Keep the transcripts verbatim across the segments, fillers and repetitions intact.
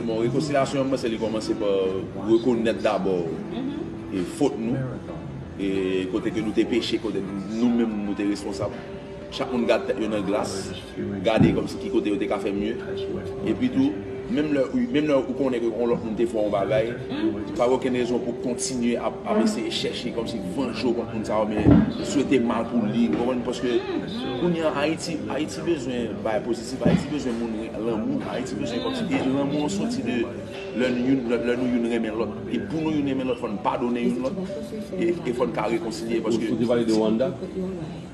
Bon, rekonsilyasyon an, mwen panse li kòmanse pa rekonèt dabò e fot nou, e kote ke nou te peche, kote nou menm nou te responsab. Chak moun gad tèt yo nan glas, gade kòmsi ki kote yo te ka fè mye. Epi tou, menm lè, menm lè ou konnen ke yon lòt moun te fè yon bagay, pa gen okenn rezon pou kontinye ap, ap eseye chèche kòmsi vanje w kont moun sa yo, oubyen swete mal pou li, ou konprann? Paske kounye a Ayiti, Ayiti bezwen bagay pozitif, Ayiti bezwen moun re-, lanmou, Ayiti bezwen kòmsi, e lanmou an soti de lè nou youn, lè, lè nou youn renmen lòt. E pou nou youn renmen lòt, fò n padone youn lòt, e, e fò n ka rekonsilye, paske Ou te pale de Rwanda?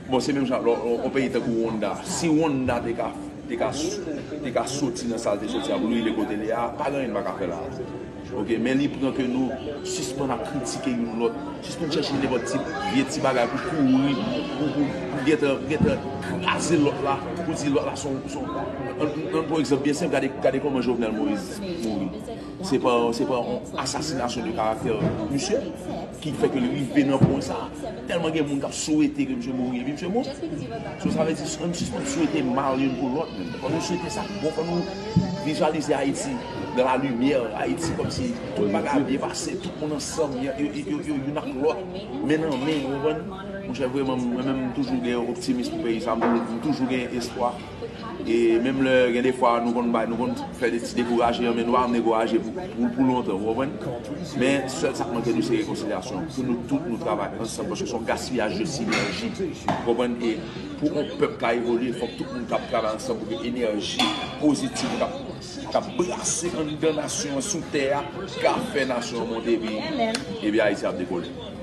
Bon, se menm jan, lò, yon, yon peyi tankou Rwanda. Si Rwanda te ka, te ka, te ka soti nan sa l te soti a, pou l rive kote l ye a, pa gen anyen l pa ka fè la. Ok, men li pran ke nou sispann ap kritike youn lòt, sispann chèche nenpòt ti vye ti bagay pou kouri, pou, pou, pou gentan, gentan kraze lòt la, pou di lòt la se yon, se yon, an, an, pou egzanp byen senp, gade, gade kòman Jovenel Moïse mouri. Se pa, se pa yon asasinasyon de karaktè misye ki fè ke li rive nan pwen sa. Tèlman gen moun k ap swete ke misye mouri, epi misye mouri. So, sa vle di, menm si nou swete mal youn pou lòt, menm, fò nou swete sa k bon, fò nou vizyalize Ayiti dans la lumière, Ayiti kòmsi tout bagay ap byen pase, tout moun ansanm, yo, yo, yo, yo youn ak lòt, men nan men, ou konprann? Monchè, vrèman, mwen menm, m toujou gen optimis pou peyi sa, m, m toujou gen espwa. E menm lè gen de fwa nou konn bay, nou konn fè de ti dekouraje, men nou pa janm dekouraje pou, pou, pou lontan, ou konprann? Men sèl sa k manke nou se rekonsilyasyon, pou nou tout nou travay ansanm, paske se yon gaspiyaj de sinèji, ou konprann? E pou yon pèp ka evolye, fòk tout moun k ap travay ansanm pou ke enèji pozitiv k ap, k ap brase anndan nasyon an, sou tè a, ka fè nasyon an monte, epi, epi Ayiti ap dekole.